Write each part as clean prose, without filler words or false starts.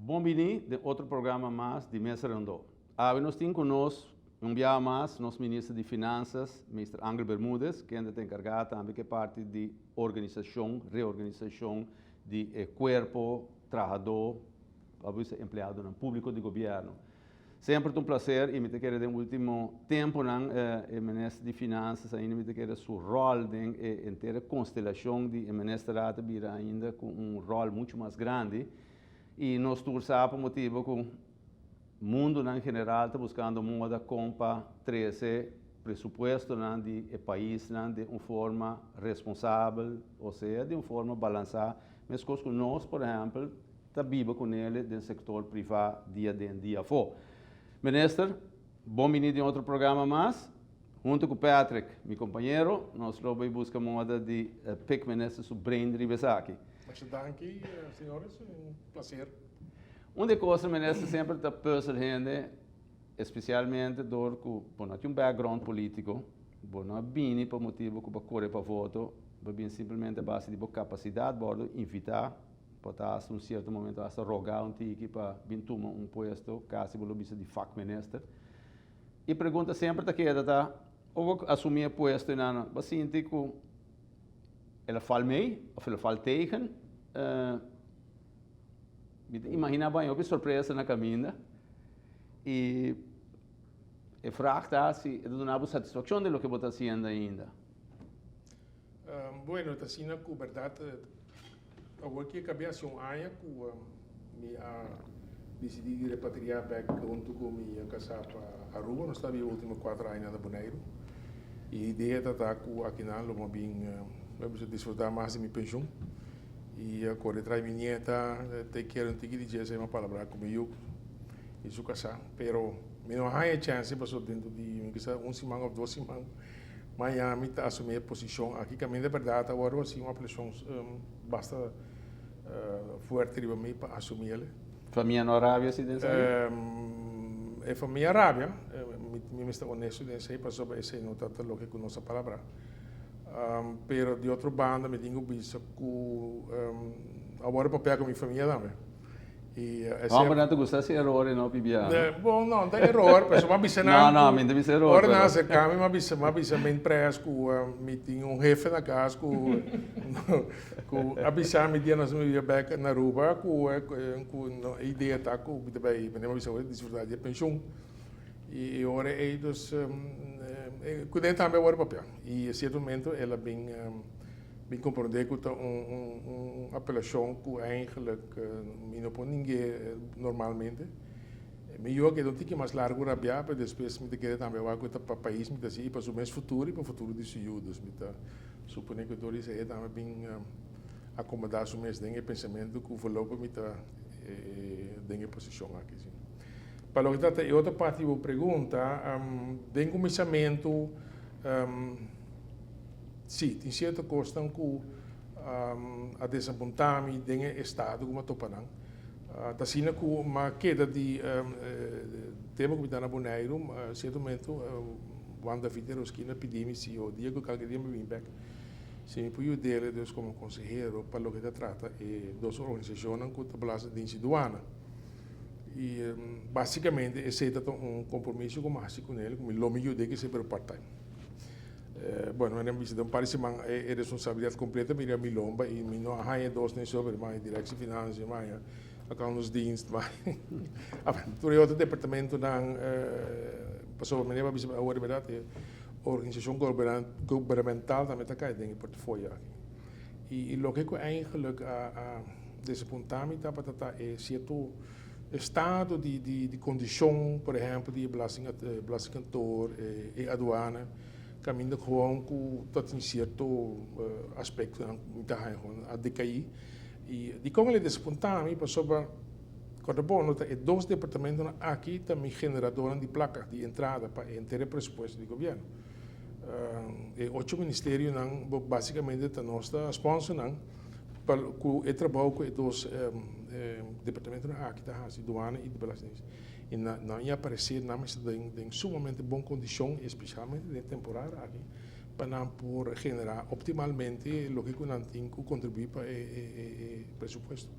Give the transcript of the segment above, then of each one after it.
Bon bini den otro programa mas di Mesa Rondó. Awe nos tin ku nos un biaha mas nos Minister di Finansas, Meester Angel Bermudez, kende ta enkargá tambe ku e parti di organisashon, reorganisashon di e kuerpo trahadó, pa bisa empleadonan públiko di gobièrnu. Semper ta un placer y mi ta kere den ultimo temponan e Minister di Finanzas ainda mi ta kere su rol den e entero constelacion di e Ministerraad ta bira ainda cu un rol mucho mas grandi y nos tur sa pa motibo cu mundonan general ta buscando moda con pa trece presupuestonan di e paisnan den un forma responsabel osea di un forma balansa mescos cu nos por ehempel ta biba ku nele den sektor privá dia den dia afó. Minister, bon bini den otro programa mas. Huntu ku Patrick, mi kompañero, nos lo bai buska moda di pik minister su brain riba esaki. Masha danki, señores. Un placer. Un di e kosnan minister semper ta pùzel hende, espesialmente dor ku bo no tin un background polítiko, bo no a bini pa motibu ku bo a kore pa voto, bo a bini simplemente a base di bo kapasidat, bo a wòrdu invitá. Bo ta hasta un cierto momento hasta roga un tiki pa bin tuma un puesto, casi bo lo bisa di vakminister. E pregunta semper ta keda ta, ora bo asumi e puesto y nan, bo sinti cu el a val mee of el a val tegen? Mi ta imagina bo haña hopi sorpresa na caminda y e vraag ta si e ta duna bo satisfaccion di loke bo ta haciendo ainda. Bueno, ta asina cu berdad awor ki a cabia haci un aña cu mi a dicidi di repatria bek hunto cu mi casa pa Aruba. Nos ta biba ultimo cuatro aña na Boneiru y e idea ta ta cu akinan lo mi a bin disfruta mas di mi pensioen y a core trae mi nieta, take care un tiki di dje, esey mi a palabra cu mi yu y su casa. Pero mi no a haña e chance pasobra dentro di mi kisa un siman of dos siman Miami ta asumí e posishon aki kaminda bèrdat a wòrdu hasi un apelashon basta fuerte riba mi pa asumí el. Famia no a rabia si den esei? E famia a rabia, mi mester honesto den esei pasobra esei no ta loke ku nos a palabrá. Pero di otro banda mi tin ku bisa ku a wòrdu papia ku mi famia tambe. Hombernan ta gusta hasi eror y no pibia. Bon, no ta eror, pero mi a bisa nan. No, no, mi ta bisa eror. Ora nan acerca mi, mi a bisa, mi a bisa mi pres cu mi tin un hefe na cas cu cu a bisa mi dia nos a biba bek na Aruba cu cu e idea ta cu mi ta bay, mi a bisa ora disfruta di e pensioen. Y e ora ey dus cu den tambe a worde papia. Y e cierto momento el a bin. Bin komprondé ku ta un apelashon ku eigenlijk mi no por ning'é normalmente. Mi yu a keda un tiki mas largu rabiá, pero despues mi ta kere tambe wak ku ta pa pais mi ta hasi i pa su mes futuro i pa futuro di su yu. Dus mi ta suponé ku dor di esei e tambe bin akomodá su mes den e pensamentu ku voorlopig mi ta den e posishon aki. Pa loke ta trata e otro parti di bo pregunta, den kuminsamentu, Sí, tin sierto kosnan ku a desapuntá mi den e estado ku mi a topa nan. Ta asina ku mi a keda di tempu ku mi ta na Boneiru, sierto momento Juan David de Rosquin a pidi mi si o dia ku kalke dia mi bin bèk, si mi por yud'é dus komo konsehero pa loke ta trata e dos organisashonnan ku ta belastingdienst i duana. I basikamente esei ta un kompromiso ku mi a hasi kuné, ku mi lo mi yud'é kese pero part time. Bueno, mi a bisa den un par di siman e responsabilidad completo a bira mi lomba y mi no a haña dos ni sobre, mi a haña directie financiën, mi a haña accountantsdienst, mi a haña tur e otro departamentonan, pasobra mi a bisa awor di berdad e organisacion gubernamental tambe ta cay den e portafolio aki. Y loke cu eigenlijk a desapunta mi tabata ta e cierto Estado di kondishon, por ehèmpel di e belastingkantoor, e aduana, kaminda gewoon ku ta tin sierto aspektonan ku mi ta haña gewoon a dekaí. I dikon el a desapuntá mi? Pasobra Kòrda bon, no ta e dos departamentonan aki ta mi generadornan di plaka, di entrada pa e henter e presupuesto di gobièrnu. E ocho ministerionan bo básikamente ta nos ta spònsernan pa ku e trabou ku e dos departamentonan aki ta hasi, Duana i Belastingdienst. I na nan i aparesé nan mester ta den sumamente bon kondishon, espesialmente den e temporada aki, pa nan por generá optimalmente loke ku nan tin ku kontribuí pa e presupuesto.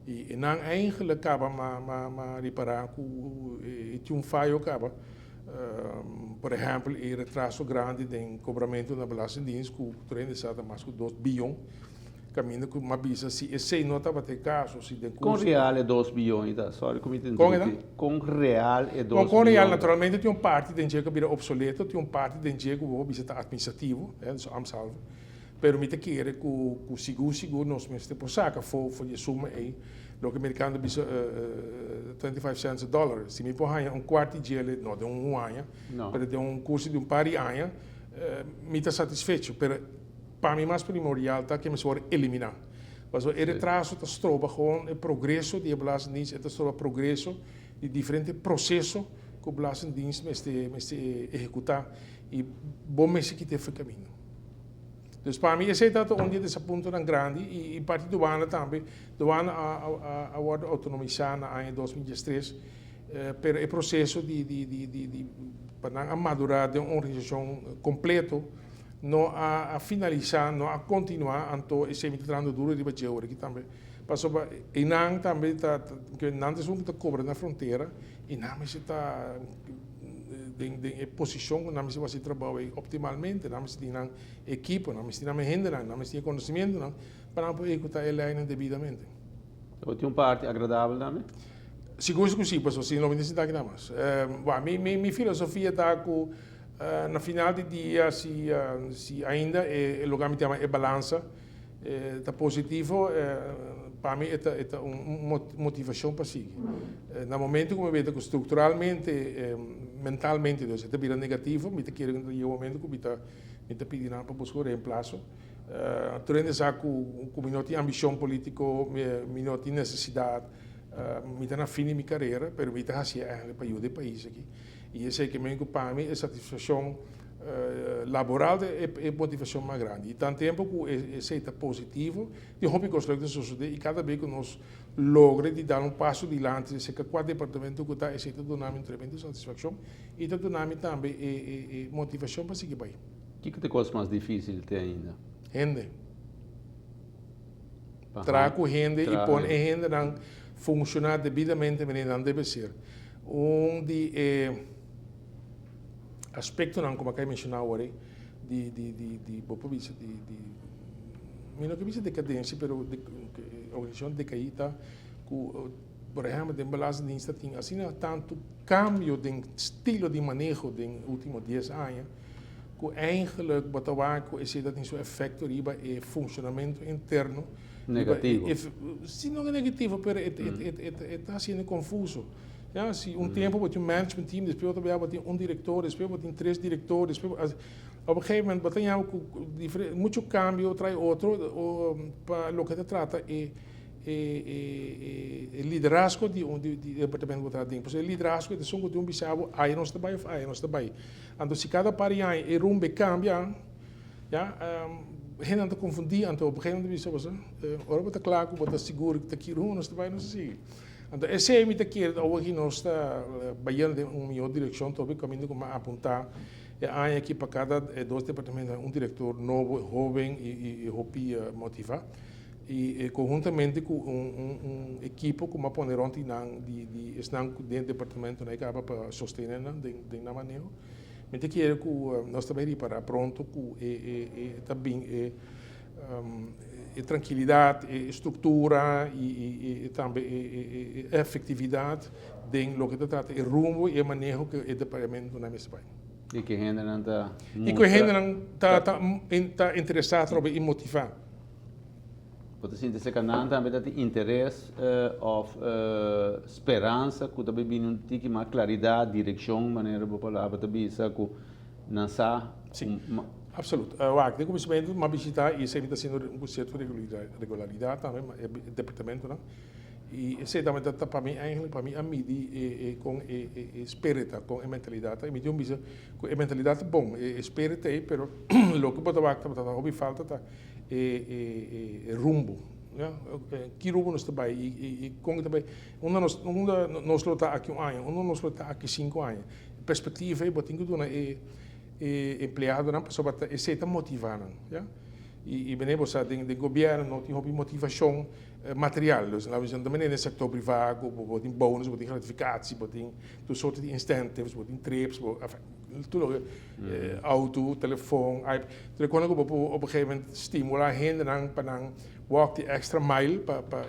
I nan eigenlijk kaba ma ripará ku e tin un fayo kaba. Por ehèmpel e retraso grandi den kobramentu na Belastingdienst ku tur hende sa ta mas ku dos biyon. Kaminda ku m'a bisa si esei no tabata e kaso, si den Kon kurso. real e dos biyon ei ta? Sorry ku mi ta Kon e ta? interrumpí. Kon real e Bon, dos kon real biyon ta? naturalmente tin un parti den dje ku a bira opsoleto, tin un parti den dje ku bo por bisa ta atministrativo, dus ambtshalve. Pero mi ta kere ku ku sigur sigur nos mester por saka for for di e suma ei loke merikano ta bisa 25 cents a dollar. Si mi por haña un kuart di djele, no den un aña, No. pero den un kurso di un par di aña, mi ta satisfecho. Pero pa mi mas primordial ta ke mester wòrdu eliminá. Pasobra e retraso ta stroba gewoon e progreso di e Belastingdienst, e ta stroba progreso di diferente proseso ku Belastingdienst mester mester ehekutá i bo mester kita e for kaminda. Dus pa mi esei tabata un di e desapuntonan grandi i parti duana tambe. Duana a a wòrdu outonomisá na aña 2013, pero e proseso di di di di di pa nan a madurá den un organisashon kompleto no a finalisá, no a kontinuá, anto esei mi ta trahando duro riba dje ora aki tambe. Pasobra einan tambe ta nan ta esun ku ta kobra na frontera i nan mester ta den den e posishon ku nan mester hasi trabou ei optimalmente, nan mester tin nan ekipo, nan mester tin nan hendenan, nan mester tin e konosimientonan pa nan por ehekutá e leinan debidamente. Bo tin un parti agradabel tambe? Sigur ku si, pasobra si no mi ta sinta aki nan mas. Bo, mi mi filosofia ta ku na final di dia si si ainda e loke mi ta yama e balansa ta positivo, pa mi e ta e ta un motivashon pa sigui. Na momento ku mi weta ku strukturalmente, mentalmente dus e ta bira negativo, mi ta kere ku ta yega un momento ku mi ta mi ta pidi nan pa buska un reemplaso. Tur hende sa ku ku mi no tin ambishon politiko, mi no tin nesesidat, mi ta na fin di mi karera, pero mi ta hasié eigenlijk pa yuda e pais aki. I esei ke men ku pa mi e satisfakshon laboral ta e motivashon mas grandi. I tan tempu ku esei ta positivo, tin hopi kos leuk ta sosodé i kada bes ku nos logra di dal un paso dilanti serka kua departamento ku ta, esei ta duna mi un tremendo satisfakshon i ta duna mi tambe e motivashon pa sigui bai. Kiko ta e kos mas difísil te ainda? Hende. Traha ku hende i pone e hendenan funshoná debidamente manera nan debe ser. Un di e aspektonan ku mi a kai menshoná awor ei di di di di bo por bisa di di mi no ke bisa dekadensia pero organisashon dekaí ta ku por ehèmpel den Belastingdienst ta tin asina tantu kambio den stilo di maneho den último dies aña ku eigenlijk bo ta wak ku esei ta tin su efekto riba e funshonamentu interno. Negativo. Si no negativo pero e ta hasiendo konfuso. Ya, si un tempo bo tin un management team, despues otro bia bo tin un direktor, despues bo tin tres direktor, despues op een gegeven moment bo ta yama ku mucho kambio trae otro pa loke ta trata e e liderazgo di un di departamento bo ta den. Pasobra e liderazgo ta esun ku tin un bisa bo aya nos ta bai of aya nos ta bai. Anto si kada par di aña e rumbo e kambia, ya, hendenan ta konfundí, anto op een gegeven moment ta bisa bo sa, ora bo ta kla ku bo ta sigur ku ta ki rumbo nos ta bai, nos ta sigui. Anto esei mi ta kere ta awor ki nos ta bayendo den un mihó direkshon tobe kaminda ku mi a apuntá e aña aki pa kada e dos departamentonan un direktor nobo, hóben i hopi motivá i konhuntamente ku un ekipo ku mi a pone rònt di nan di esnan ku den e departamentonan e kaba pa sostené nan den nan maneho. Mi ta kere ku nos ta bai ripará pronto ku e ta bin e E trankilidat, e struktura i tambe e efektividat den loke ta trata e rumbo i e maneho ku e departamentonan mester bai. I ku e hendenan ta mustra. I ku e hendenan ta interesá atrobe i motivá. Bo ta sinti esei nan tambe ta tin interes òf speransa ku ta bai bini un tiki mas klaridat, direkshon, manera bo palabra ta bisa ku nan sa. Sí, absoluut. Wak, den kuminsamentu mi a bishita i esei mi ta hasiendo ku sierto regularidat tambe e departamentonan. I esei tambe ta ta pa mi eigenlijk pa mi a midi e e kon e e e spirit ta, kon e mentalidat ta. I mi tin un bisa ku e mentalidat ta bon, e e spirit ta ei, pero loke bo ta wak tabata ta hopi falta ta e e e rumbo, ya. Ki rumbo nos ta bai i i i kon ta bai, unda nos unda nos lo ta aki un aña, unda nos lo ta aki sinku aña. Perspektiva ei bo tin ku duna e e empleadonan pasobra ta esei ta motivá nan, ya. I i manera bo sa den den gobièrnu no tin hopi motivashon material. Dus laat we zeggen, den sector priva ku bo tin bonus, bo tin gratificatie, bo tin tur soorten di incentives, bo tin trips, bo enfin tur loke auto, telefon, ipad. Tur e kosnan ku bo por op een gegeven moment stimula hendenan pa nan walk di extra mile pa pa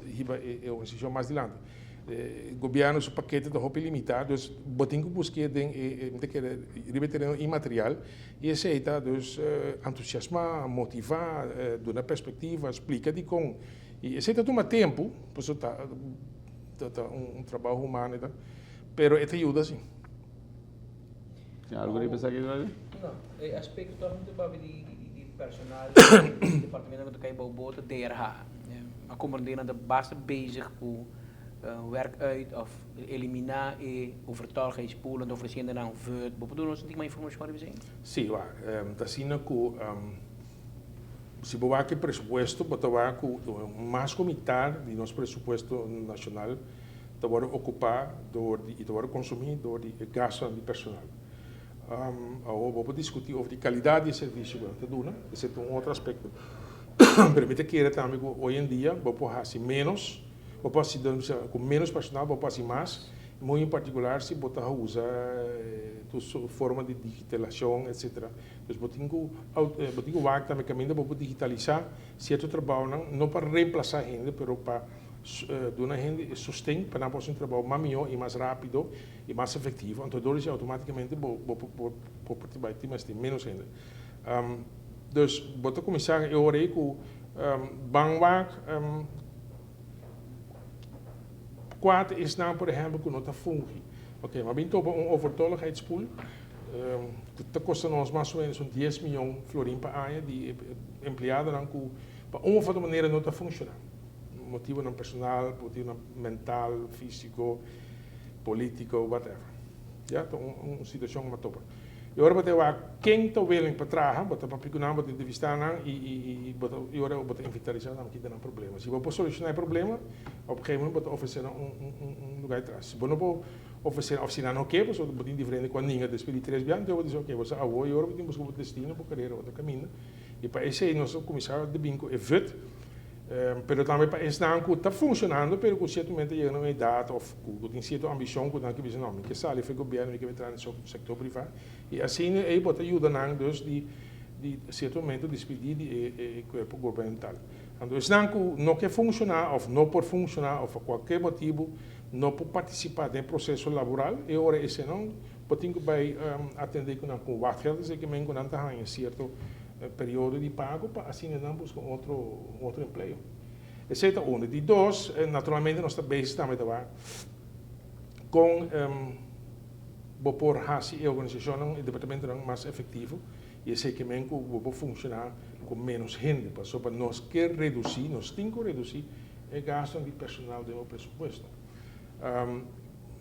hiba e organisashon mas dilanti. Gobierno su pakete ta hopi limita, dus bo tin ku busk'é den e mi ta kere riba e tereno inmaterial. I esei ta dus entusiasmá, motivá, duna perspektiva, splika dikon. I esei ta tuma tempu, pasobra ta ta un trabou humano e ta, pero e ta yuda si. Tin algu riba esaki, Jorge? No, e aspekto tòg mi ta papia di di personal di departamento ku ta kai bou bo ta DRH. A komprendé nan ta basta bezig ku werk uit of eliminá e overtolligheidspool, nan ta ofresiendo nan vut. Bo por duna nos un tiki mas informashon riba esei? Sí, wak. Ta asina ku si bo wak e presupuesto, bo ta wak ku mas ku mitar di nos presupuesto nashonal ta wòrdu okupá dor di i ta wòrdu konsumí dor di e gastunan di personal. Awor bo por diskutí over di kalidat di e servisio ku nan ta duna, esei ta un otro aspekto. Pero mi ta kere tambe ku hoy en dia bo por hasi ménos. Bo por hasi ku ménos personal bo por hasi mas, muy en partikular si bo ta usa tur forma di digitalashon etsetera. Dus bo tin ku bo tin ku wak tambe kaminda bo por digitalisá sierto trabounan, no pa remplasá hende pero pa duna hende e sosten pa nan por hasi un trabou mas mihó i mas rápido i mas efektivo. Anto dor di esei outomátikamente bo bo por bai tin mester ménos hende. Dus bo ta kuminsá e ora ei ku ban wak kua ta esnan por ehèmpel ku no ta fungi. Oke, mi a bin topa un overtolligheidspool ku ta kosta nos mas o ménos un dies mion florin pa aña di empleadonan ku pa un òf otro manera no ta funshoná. Motibonan personal, motibonan mental, físiko, polítiko, whatever. Ya, ta un situashon ku mi a topa. E ora bo ta wak ken ta willing pa traha, bo ta papia ku nan, bo ta entrevistá nan i i bo ta e ora bo ta inventarisá nan kita nan problema. Si bo por solushoná e problema, op un gegeven moment bo ta ofresé nan un un un lugar di traha. Si bo no por ofresé nan òf si nan no ke, pasobra bo tin diferente ku a ninga despues di tres bia, anto bo ta bisa oke, bo sa awor e ora bo tin buska bo destino, bo karera otro kaminda. I pa esei nos a kuminsá di bin ku e vut. Pero tambe pa esnan ku ta funshonando pero ku sierto momento a yega na un edat òf ku tin sierto ambishon ku nan ke bisa no mi ke sali for e gobièrnu mi ke bai traha den sektor privá i asina ei bo ta yuda nan dus di di sierto momento dispidí di e e kuerpo gubernamental. Anto esnan ku no ke funshoná òf no por funshoná òf pa kualke motibu no por partisipá den e proseso laboral e ora eseinan bo tin ku bai atendé ku nan ku wachtgeld esei ku nan ta haña sierto Periodo di pago pa asina nan buska un otro un otro empleo. Esei ta uno. Di dos, naturalmente nos ta bezig tambe ta wak kon bo por hasi e organisashonnan, e departamentonan mas efektivo i esei ke men ku bo por funshoná ku ménos hende pasobra nos ke redusí, nos tin ku redusí e gastunan di personal den bo presupuesto.